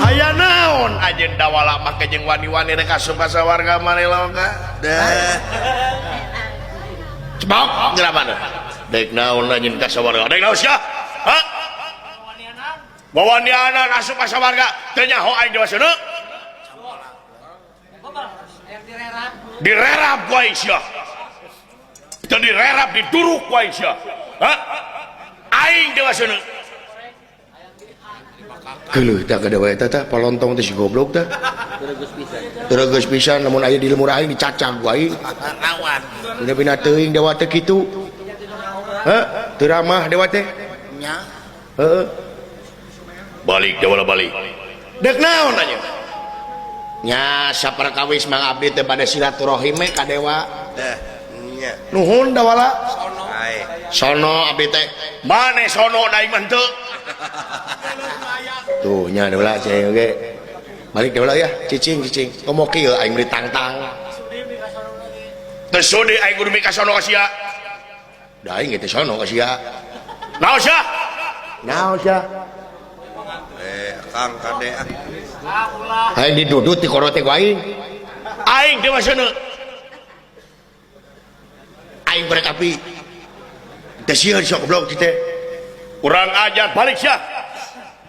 Aya naon anjeun dawala make jeung wani-wani rek asup ka sawarga maneh loka? Dah. Cebok geura mana? Dek naon anjeun ka sawarga? Dek naon sia? Hah? Wawanianan asup ka sawarga teu nyaho aing dewa seuneu? Direrap ku aing sia. Teu direrap diduruk ku aing sia. Hah? Aing dewa seuneu. Geuleuh tah ka dewa eta tah palontong teh si goblok tah. Teregeus pisan lamun aya di lemur aing dicacag ku aing. Rawan. Dina-dina teuing dewa teh kitu. Heh, teu ramah dewa teh. Nya. Heeh. Balik dewa balik. Dek naon anya? Nya saperkawis Mang Abdi teh bade silaturahim ka dewa. Dah. Nya. Nuhun dawala. Ae. Sono abdi teh. Mane sono da aing mah henteu. Tuh nya dawala cai oge. Balik dawala ya, cicing cicing. Komo kieu aing meuli tangtang. Teu sudi aing kudu mika sono ka sia. Da aing ge teh sono ka sia. Naon sia? Naon sia? Kang kade ah. Aing didudut ti koro teh ku aing. Aing dewa seuneu. Aing korek api. Teh sieun sok goblok teh. Kurang ajar balik sia.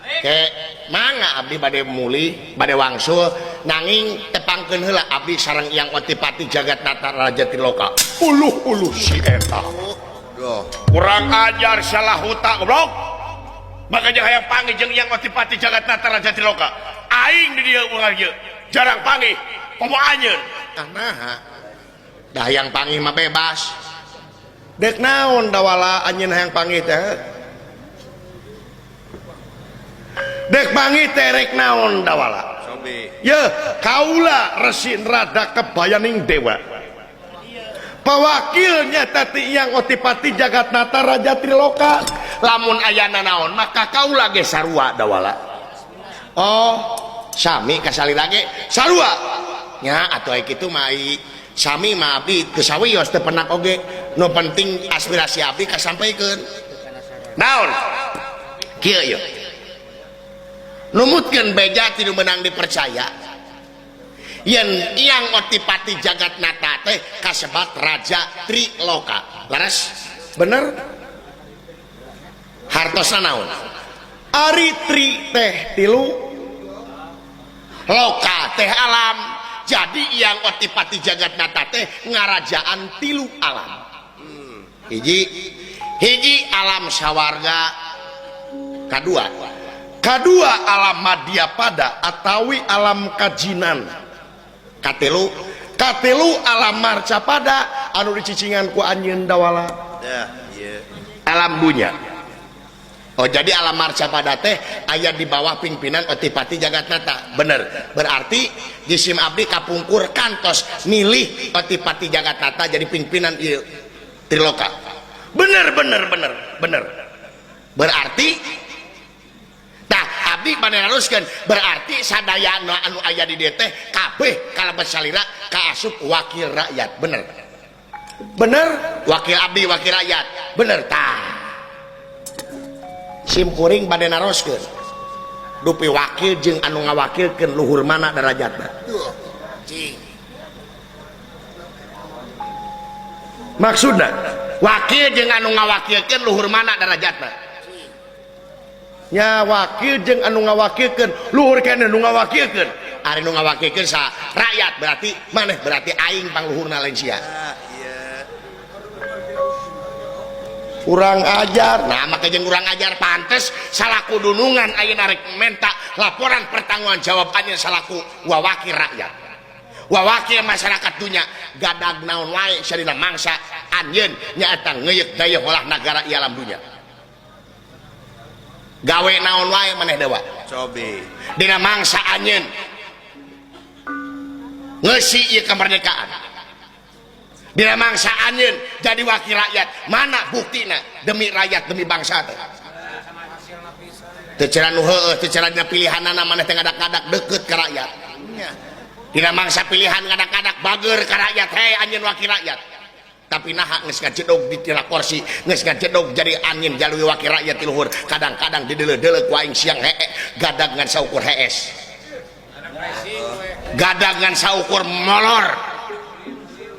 Ke mangga abdi bade mulih, bade wangsul nanging tepangkeun heula abdi sareng Yang Otipati Jagat Nata Raja Triloka. Uluh-uluh si eta. Duh. Kurang ajar salah huta goblok. Makanya hayang panggih jeung Yang Otipati Jagat Nata Raja Triloka. Aing di dieu urang ieu. Jarang panggih, komo anjeun. Ah naha? Da hayang panggih mah bebas. Dek naon dawala anjeun hayang panggih teh? Dek panggih teh rek naon dawala? Sobi. Ye, kaula Resi Rada Kebayaning Dewa. Pawakilnya tati Yang Otipati Jagat Nata Raja Triloka. Lamun ayana naon maka kaula ge sarua dawala. Oh, sami kasalira ge sarua. Nya atuh aya kitu mah ai sami mah abdi teu sawios teu penak oge. Nu penting aspirasi abdi kasampaikeun. Naon? Kieu ieu. Numutkeun beja ti nu meunang dipercaya. Yen Yang Otipati Jagat Nata teh kasebat Raja Triloka. Leres? Bener? Hartosna naon? Ari tri teh tilu, loka teh alam. Jadi Yang Otipati Jagat Nata teh ngarajaan tilu alam. Hiji, hiji alam sawarga. Kadua, kadua alam madyapada atawi alam kajinan. Katilu, katilu alam marcapada anu dicicingan ku anjeun dawala. Dah, ieu. Alam dunya. Oh, jadi alam marcapada teh aya di bawah pimpinan Otipati Jagat Nata. Bener. Berarti jisim abdi kapungkur kantos milih Otipati Jagat Nata jadi pimpinan ieu Triloka. Bener, bener, bener, bener. Berarti tah abdi bade naruskeun, berarti sadayana anu aya di dieu teh kabeh kalebet salira kaasup wakil rakyat. Bener. Bener? Wakil abdi wakil rakyat. Bener tah. Sim kuring bade naroskeun. Dupi wakil jeung anu ngawakilkeun luhur mana derajatna. Duh. Cing. Maksudna wakil jeung anu ngawakilkeun luhur mana derajatna? Nya wakil jeung anu ngawakilkeun luhur keneh nu ngawakilkeun. Ari nu ngawakilkeun sa rakyat berarti maneh berarti aing pangluhurna lain sia. Ah, iya. Kurang ajar. Nah, maka jeung kurang ajar pantes salaku dunungan ayeuna rek menta laporan pertanggungan jawabannya salaku wawakil rakyat. Wawakil masyarakat dunya gadag naon wae sarina mangsa anjeun nyaeta ngeuyeuk daya olah nagara ieu alam dunya. Gawe naon wae maneh dewa. Cobi. Dina mangsa anjeun ngeusi ieu kemerdekaan. Dina mangsa anjeun jadi wakil rakyat, mana buktina demi rakyat demi bangsa teh? Teu cara nu heueuh, teu cara dina pilihanana maneh teh ngadak-ngadak deukeut ka rakyat. Nya. Dina mangsa pilihan ngadak-ngadak bager ka rakyat, hei anjeun wakil rakyat. Tapi naha geus ngajedog di tina kursi, geus ngajedog jadi angin jalui wakil rakyat ti luhur. Kadang-kadang dideuleu-deuleu ku aing siang hee, gadag ngan saukur hees. Gadag ngan saukur molor.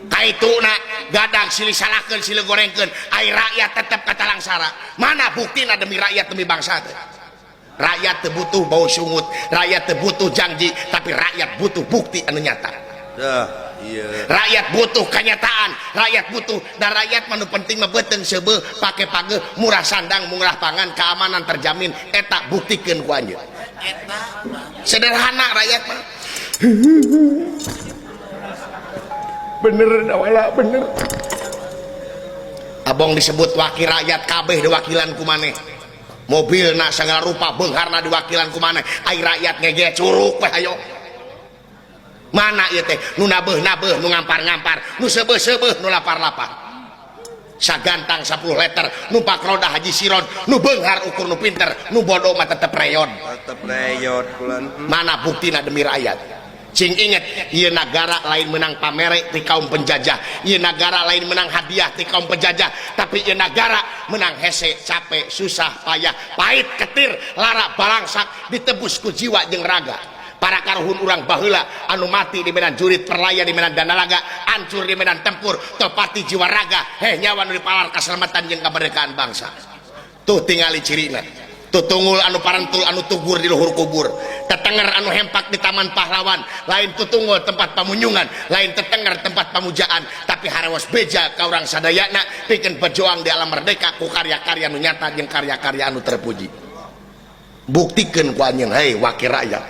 Kaituna gadag silih salahkeun silih gorengkeun, ai rakyat tetep katalangsara. Mana buktina demi rakyat demi bangsa teh? Rakyat teu butuh bau sungut, rakyat teu butuh janji, tapi rakyat butuh bukti anu nyata. Iya. Rakyat butuh kenyataan, rakyat butuh dan rakyat mah nu penting mah beuteung seubeuh, pake pageuh, murah sandang, murah pangan, keamanan terjamin, eta buktikeun ku anjeun. Sederhana rakyat mah. Bener dawala bener. Abong disebut wakil rakyat kabeh diwakilan ku maneh. Mobilna sagala rupa beungharna diwakilan ku maneh. Ai rakyat ngege curuk we hayo. Mana ieu teh nu nabeuh-nabeuh, nu ngampar-ngampar, nu seubeuh-seubeuh, nu lapar-lapar. Sagantang 10 liter, numpak roda haji siron, nu beunghar ukur nu pinter, nu bodoh mah tetep reyon. Tetep reyot kulan. Mana buktina demi rakyat? Cing inget, ieu nagara lain menang pamere ti kaum penjajah, ieu nagara lain menang hadiah ti kaum penjajah, tapi ieu nagara menang hese, capek, susah, payah, pahit, ketir, lara, balangsak, ditebus ku jiwa jeung raga. Para karuhun urang baheula anu mati di medan jurit, perlaya di medan danalaga, hancur di medan tempur, topati jiwa raga, heh nyawa nu dipalar keselamatan jeung kemerdekaan bangsa. Tuh tingali cirina. Tutungul anu parentul anu tugur di luhur kubur, tetenger anu hempak di taman pahlawan, lain tutungul tempat pamunyungan, lain tetenger tempat pamujaan, tapi harewas beja ka urang sadayana pikeun berjuang di alam merdeka ku karya-karya anu nyata jeung karya-karya anu terpuji. Buktikeun ku anjeun, hei wakil rakyat.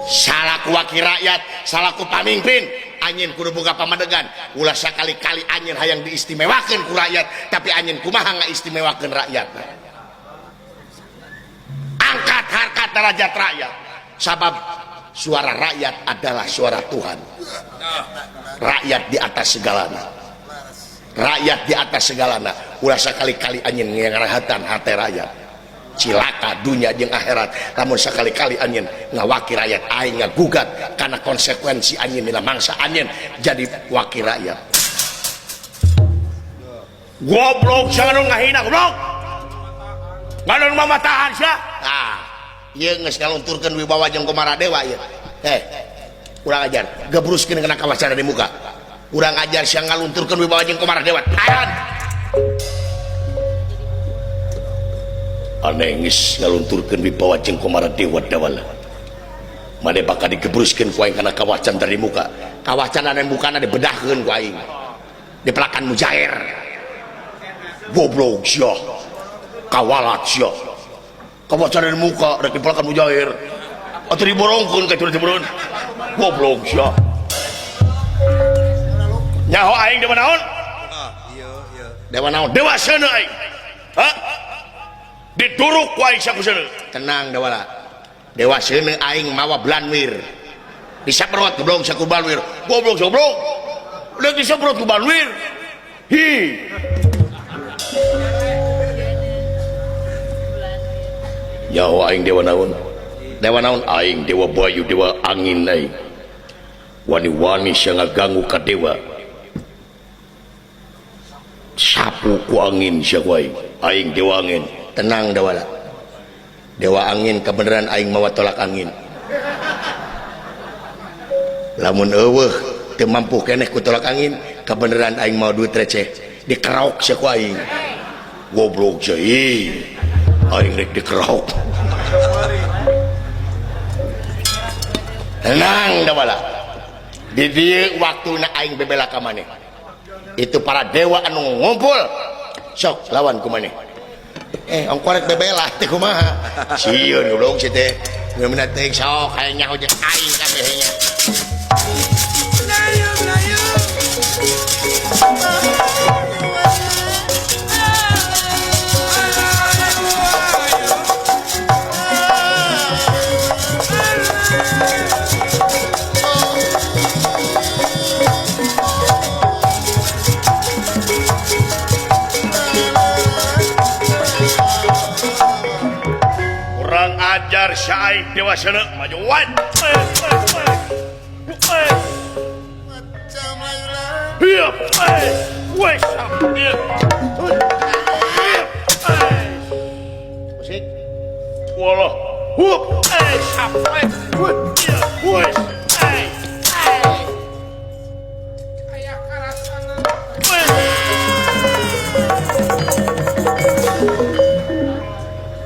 Salaku wakil rakyat, salaku pamimpin, anjeun kudu boga pamadegan. Ulah sakali-kali anjeun hayang diistimewakeun ku rakyat, tapi anjeun kumaha ngaistimewakeun rakyat. Angkat harkat derajat rakyat, sabab suara rakyat adalah suara Tuhan. Rakyat di atas segalana, rakyat di atas segalana. Ulah sakali-kali anjeun ngarahatan hate rakyat, cilaka dunia jeung akhirat. Lamun sakali-kali anjeun ngawakil rakyat, aing ngagugat karena konsekuensi anjeun dina mangsa anjeun jadi wakil rakyat. Goblok jangan ngahina goblok. Ngalun mamatahan sia. Ah, ieu geus ngalunturkeun wibawa jeung Komara Dewa ieu. Urang ajar, gebruskeun kana kawacara di muka. Urang ajar sia ngalunturkeun wibawa jeung Komara Dewa. Tahan. Aneh geus ngalunturkeun wibawa jeung Komara Dewa dawala. Mane bakal digebruskeun ku aing kana kawacan dari muka. Kawacan anu mukana dibedahkeun ku aing. Dipelakan mujair. Goblok sia. Kawalat sia. Kawacan dari muka rek dipelakan mujair. Atuh diborongkeun ka itu diborong. Goblok sia. Nyaho aing dewa naon? Iya, iya. Dewa naon? Dewa seuneu aing. Hah? Dituruk ku aing sakuseuneu. Tenang dewala. Dewa seuneu aing mawa blanwir. Disaprot goblok saku blanwir. Goblok goblok. Udah disemprot ku blanwir. Hi. Nyaho aing dewa naon? Dewa naon aing dewa bayu dewa angin aing. Wani-wani sia ngaganggu ka dewa. Sapu ku angin sia ku aing. Aing dewa angin. Tenang dewala. Dewa angin kebenaran aing mawa tolak angin. Lamun eueuh teu mampu keneh ku tolak angin, kebenaran aing mawa duit receh. Dikerok sia ku aing. Goblok sia. Aing rek dikerok. Tenang dewala. Di dieu waktuna aing bebela ka maneh. Itu para dewa anu ngumpul. Sok lawan ku maneh. Ongkorek bebela teh kumaha? Sieun goblok si teh. Geumna teh sok hayang nyaho jeung aing kabeh nya. Ajar syai dewa seuneu majuan. Iya, wes, iya. Musik. Walah. Hup, sampai. Iya, wes. Aya karasana.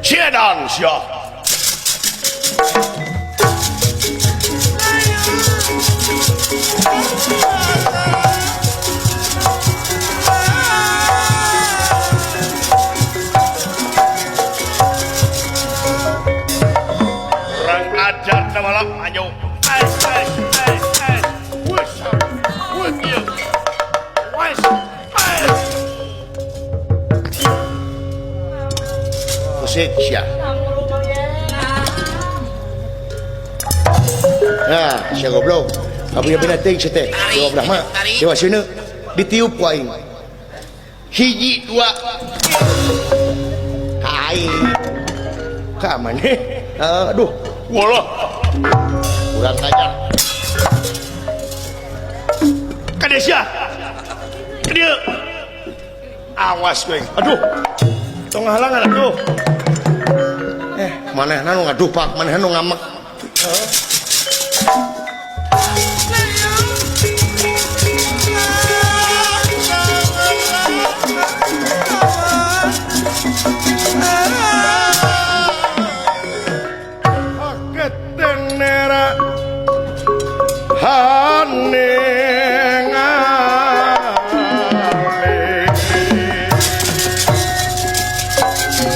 Ciedan sia. Kurang ajar malam ayo. Wes. Wes. Wes. Musik sia. Nah, sia goblok. Kamu bina teuing sia teh. Dewa Brahma, Dewa Sunu ditiup ku aing. Hiji, dua. Ka aing. Ka maneh? Aduh, Walah. Kurang ajar. Kade sia. Kade. Awas kowe. Aduh. Tong halangan atuh. Manehna nu ngadupak, manehna nu ngamek. Ketenera haningali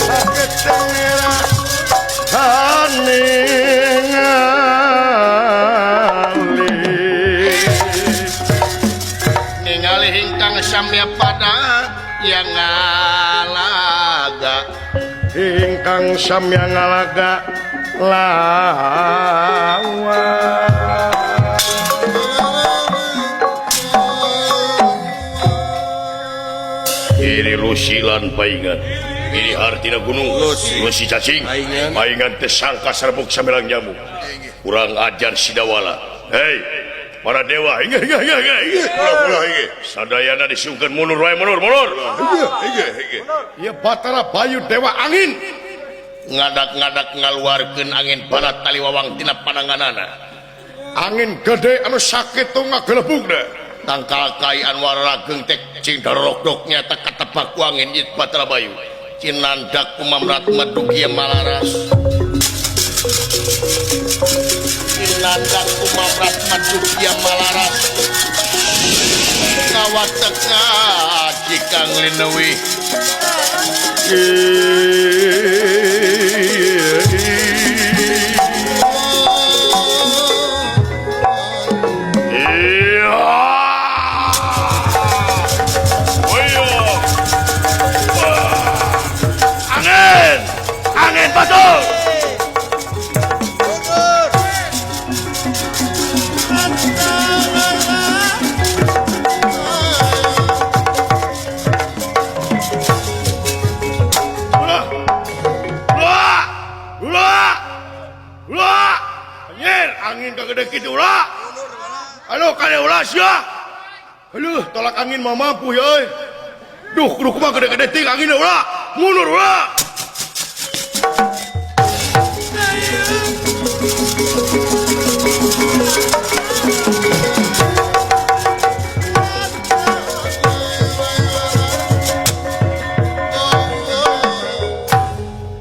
ketenera haningali Ningali hingkang samya pada yang ngalaga. Ingkang samya ngalaga lawan. Iri lusilan paingan. Iri hartina gunung lusi cacing. Paingan teh sangka serbuk samelang jamu. Kurang ajar Sidawala. Hei, para dewa, inge inge inge inge. Ulah inge. Sadayana disungkeun mundur wae mundur mundur. Inge inge inge. Ieu Batara Bayu Dewa Angin. Ngadak-ngadak ngaluarkeun angin barat taliwawang tina pananganana. Angin gede anu sakitu ngagelebugna. Tangkal kai Anwar Rageng teh cing darokdok nyata katebak ku angin ieu Batara Bayu. Cinandak kumamrat medugi malaras. Cinandak kumamrat medugi malaras. Ngawatek ngaji Kang Lineuwih. Angin, angin batu. Ulah, ulah, ulah, ulah. Angin, angin kagede kitu ulah. Aduh, kade ulah sia. Aduh, tolak angin mah mampu ya euy. Duh, kudu kumaha gede-gede ting angin ulah. Mundur ulah.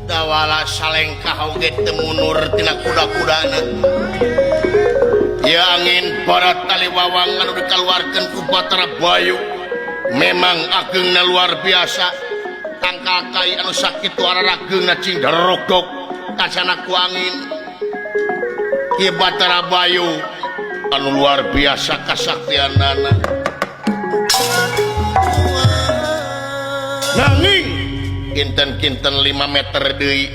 Dawala salengkah oge teu mundur tina kuda-kudana. Ya angin barat taliwawang anu dikaluarkeun ku Batara Bayu memang agengna luar biasa. Tangkal kai anu sakitu ararageungna cing darokdok kasana ku angin. Ieu Batara Bayu anu luar biasa kasaktianana. Nanging kinten-kinten 5 meter deui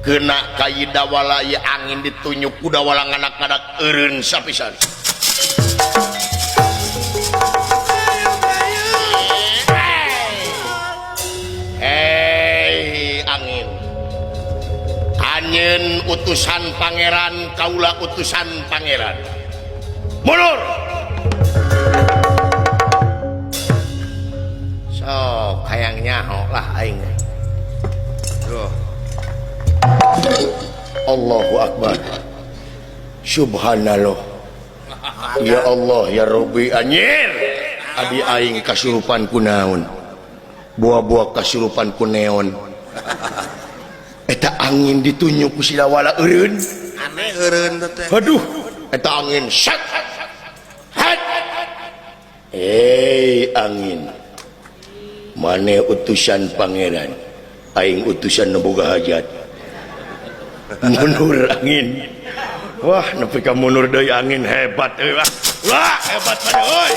kena ka Dawala ieu angin ditunyuk ku Dawala ngadak-ngadak eureun sapisan. Hei angin, anjeun utusan pangeran, kaula utusan pangeran. Mundur. Oh, hayang nyaho lah aing. Duh. Allahu Akbar. Subhanallah. Ya Allah ya Rabbi anjir. Adi aing kasurupan ku naon? Buah-buah kasurupan ku neon. Eta angin ditunjuk ku Sidawala eureun. Aneh eureun teh. Aduh, eta angin sat. Hat. Eh, angin. Mane utusan pangeran, aing utusan nu boga hajat. Mundur angin. Wah, nepi ka mundur deui angin hebat euy. Wah, wah hebat maneh euy.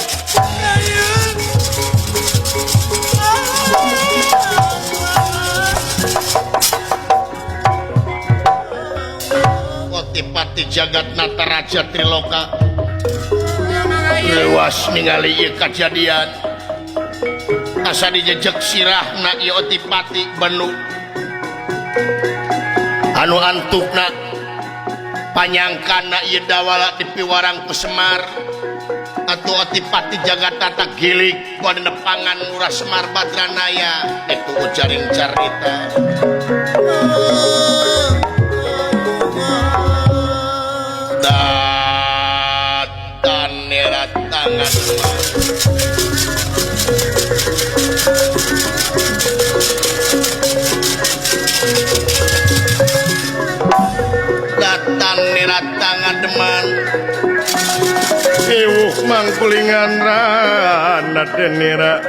Otipati jagat Nataraja Triloka leuwas ningali ieu kajadian. Asa dijejek sirahna ieu Otipati benu anu antukna panyangkana ieu Dawala dipiwarang ku Semar atuh Otipati jagat tata gilik ku nepangan Lurah Semar Badranaya itu ujaring carita. Datan neratangan datan neratangan deman iwuh mangkulingan rana denira.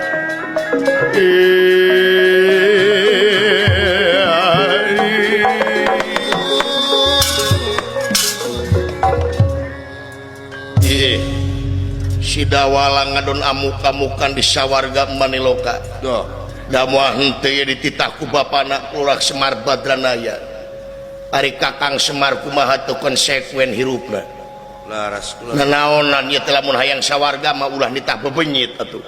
Si Dawala ngadon amuk-amukan di sawarga Maniloka. Duh. Da moal henteu ye dititah ku bapana Lurah Semar Badranaya. Ari Kakang Semar kumaha teu konsekuen hirupna. Laras kula. Nanaonan ieu teh lamun hayang sawarga mah ulah nitah bebenyit atuh.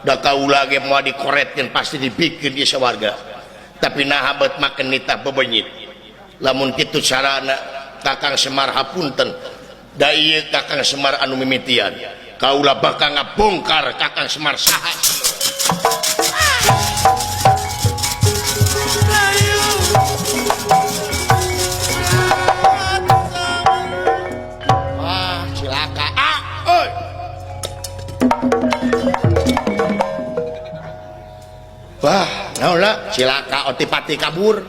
Da kaula ge moal dikoretkeun pasti dibikeun ieu sawarga. Tapi naha beut maken nitah bebenyit. Lamun kitu carana Kakang Semar hapunten. Da ieu Kakang Semar anu mimitian. Kaula bakal ngabongkar Kakang Semar saha. Wah, cilaka. Ah, oi. Wah, naon lah, cilaka Otipati kabur.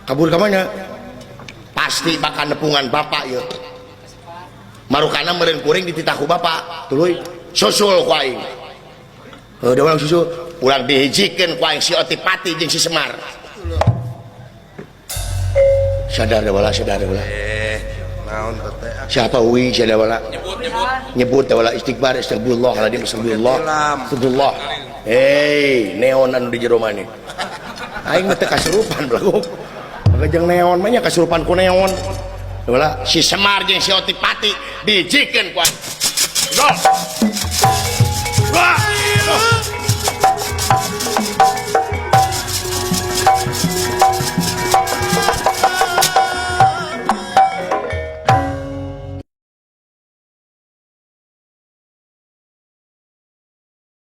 Kabur ka mana? Pasti bakal nepungan bapak ieu. Marukana meureun kuring dititah ku bapak, tuluy susul ku aing. Heuh, da urang susul, urang dihijikeun ku aing si Otipati jeung si Semar. Sadar da wala, sadar da wala. Naon teh? Siapa uwi sadar wala? Nyebut nyebut. Nyebut da wala istighfar, astagfirullahaladzim, astagfirullah. Astagfirullah. Hei, neon anu di jero maneh. Aing mah teu kasurupan belagu. Jeung neon mah nya kasurupan ku neon. Wala, si Semar jeung si Otipati dijikeun ku aing. Go. Wah.